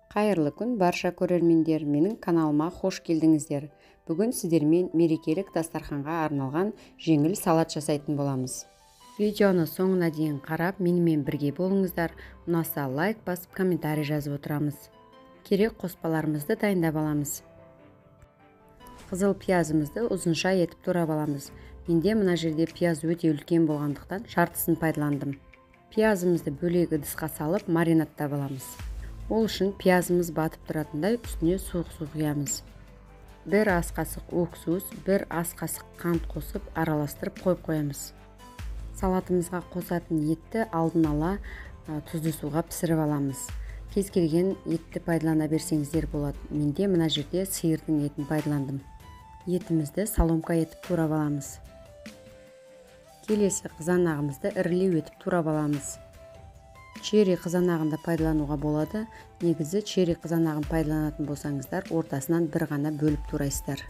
Қайырлы күн, барша көрермендер! Менің каналыма хош келдіңіздер. Бүгін сіздермен мерекелік дастарханға арналған жеңіл салат жасайтын боламыз. Видеоны соңына дейін қарап, менімен бірге болыңыздар. Ұнаса, лайк басып, комментарий жазып отырамыз. Керек қоспаларымызды дайындап аламыз. Қызыл пиязымызды ұзынша етіп турап аламыз. Менде мына жерде пияз өте үлкен болғандықтан, жартысын пайдаландым. Пиязымызды бөлек ыдысқа салып, маринадтап аламыз. Ол үшін пиязымыз батып тұратындай үстіне суық су құямыз. 1 ас қасық уксус, 1 ас қасық қант қосып, араластырып қойып қоямыз. Салатымызға қосатын етті алдын ала тұзды суға пісіріп аламыз. Кез келген етті пайдалана берсеңіздер болады. Менде мына жерде сиырдың етін пайдаландым. Етімізді соломка етіп турап аламыз. Келесі қызанағымызды ірілеу етіп турап аламыз. Черри қызанағын да пайдалануға болады. Негізі черри қызанағын пайдаланатын болсаңыздар, ортасынан бір ғана бөліп турайсыздар.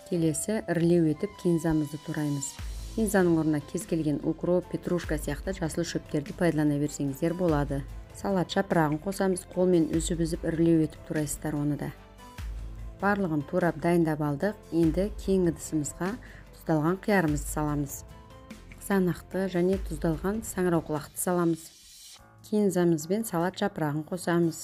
Келесі ірілеу етіп кинзамызды тураймыз. Кинзаның орнына кез келген укроп, петрушка сияқты жасыл шөптерді пайдалана берсеңіздер болады. Салат жапырағын қосамыз, қолмен үзіп-үзіп ірілеу етіп турайсыздар оны да. Барлығын турап дайындап алдық. Енді кең ыдысымызға тұздалған қиярымызды саламыз. Қызанақты және тұздалған саңырауқұлақты саламыз. Кинзамыз бен салат жапырағын қосамыз.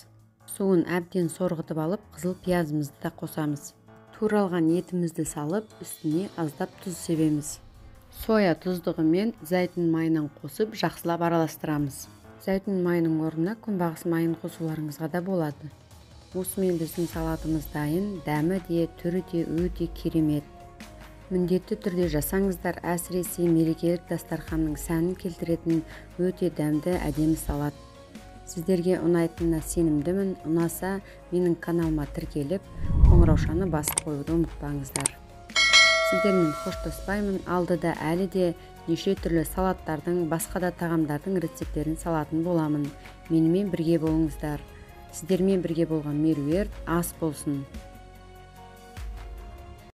Суын әбден сорғытып алып, қызыл пиязымызды да қосамыз. Туралған етімізді салып, үстіне аздап тұз себеміз. Соя тұздығы мен зәйтүн майынан қосып, жақсылап араластырамыз. Зәйтүн майының орнына күнбағыс майын қосуларыңызға да болады. Осымен біздің салатымыз дайын, дәмі де, түрі де өте керемет. Міндетті түрде жасаңыздар, әсіресе мерекелік дастарханның сәнін келтіретін өте дәмді, әдемі салат. Сіздерге ұнайтынына сенімдімін. Ұнаса, менің каналыма тіркеліп, қоңыраушаны басып қоюды ұмытпаңыздар. Сіздермен қоштаспаймын, алдыда әлі де неше түрлі салаттардың, басқа да тағамдардың рецепттерін салатын боламын. Менімен бірге болыңыздар. Сіздермен бірге болған Меруерт, ас болсын.